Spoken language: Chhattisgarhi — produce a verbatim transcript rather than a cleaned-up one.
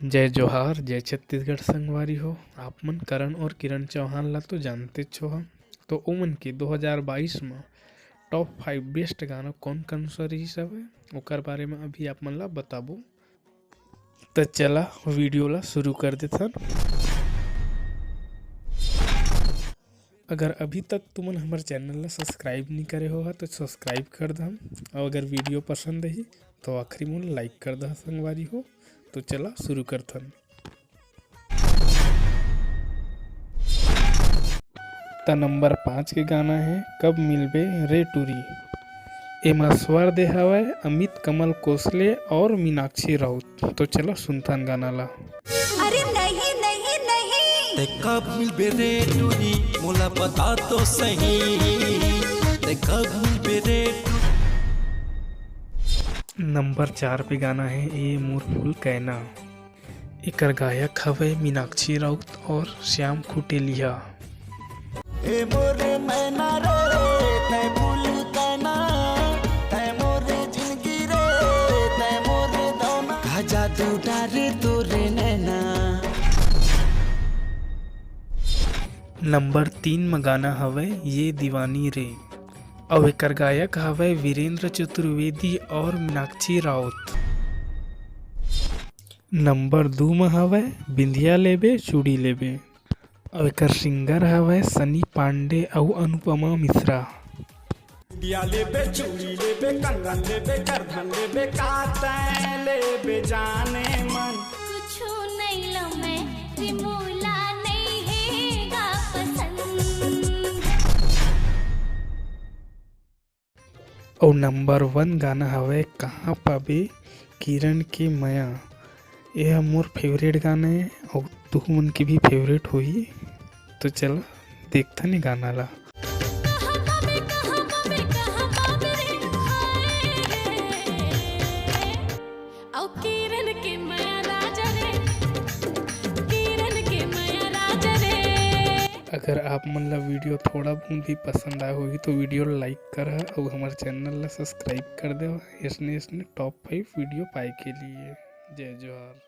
जय जोहार, जय छत्तीसगढ़ संगवारी हो। आप मन करण और किरण चौहान ला तो जानतेच हो, तो ओमन के दो हज़ार बाईस म top five best गाना कौन कौन सा रहिस हवय, ओकर बारे में अभी आप मन ला बताबो। त चला video ला शुरू कर देथन। अगर अभी तक तुमन हमर channel ला subscribe नहीं करे हो तो subscribe कर दहम, और अगर video पसंद आही तो आखिरी में like कर दह संगवारी हो। तो चला शुरू करथन। त नंबर पाँच के गाना है कब मिलबे रे टूरी। एमा स्वर दे हवय अमित कमल कोसले और मीनाक्षी राउत। तो चलो सुनथन गाना ला। अरे नहीं, नहीं, नहीं। ते कब मिलबे रे टूरी, मोला बता तो सही। ते कब मिलबे रे टूरी। नंबर चार पे गाना है ए मोर फूल कैना। एकर गायक हवय मीनाक्षी राउत और श्याम खुटेलिया। ए मोर मैना रे, तै फूल कैना, तै मोर जिंदगी रे, तै मोर दौना। का जादू डारे तोरे नैना। नंबर तीन म गाना हवय ये दीवानी रे, अउ एकर गायक हवय वीरेंद्र चतुर्वेदी और मीनाक्षी राउत। नंबर दू म हवय बिंदिया लेबे चूड़ी लेबे, अउ एकर singer हवय सनी पांडे अउ अनुपमा मिश्रा। बिंदिया लेबे, चूड़ी लेबे, कंगन लेबे, करधन लेबे, का तैं लेबे जाने मन। कुछु नइ लौं मैं, रे मोला नइ हे गा पसंद। अउ नंबर वन गाना हवय कहाँ पाबे किरण के मया। एह मोर favourite गाना हे अउ तुहू मन के भी favourite होही। तो चला देखथन ये गाना ला। अगर आप मन ला video थोड़ा बहुत भी पसंद आए होही तो video like कर अउ हमर channel ला subscribe कर देवा, इसने इसने top five video पाए के लिए। जय जोहार।